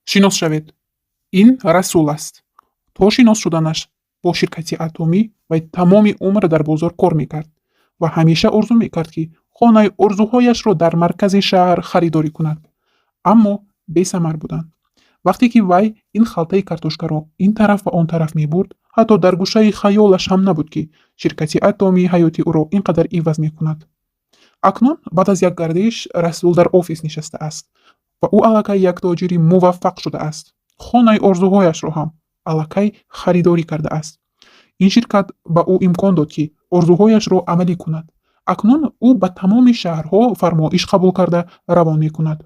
Шинос шавед, ин Расул аст. То шинос шуданаш бо ширкати Атомӣ, вай тамоми умр дар бозор кор мекард ва ҳамеша орзу мекард, ки хонаи орзуҳояшро дар маркази шаҳр харидорӣ кунад, аммо бесамар буданд. Вақте ки вай ин халтаи картошкаро ин тараф ва он тараф мебурд, ҳатто дар гӯшаи хаёлаш ҳам набуд, ки ширкати Атомӣ ҳаёти ӯро ин қадар иваз мекунад. Акнун, баъд аз як гардиш, Расул дар офис нишастааст ва ӯ аллакай як тоҷири муваффақ шудааст. Хонаи орзуҳояшро ҳам аллакай харидорӣ кардааст. Ин ширкат ба ӯ имкон дод, ки орзуҳояшро амалӣ кунад. Акнун ӯ ба тамоми шаҳрҳо фармоиш қабул карда равон мекунад.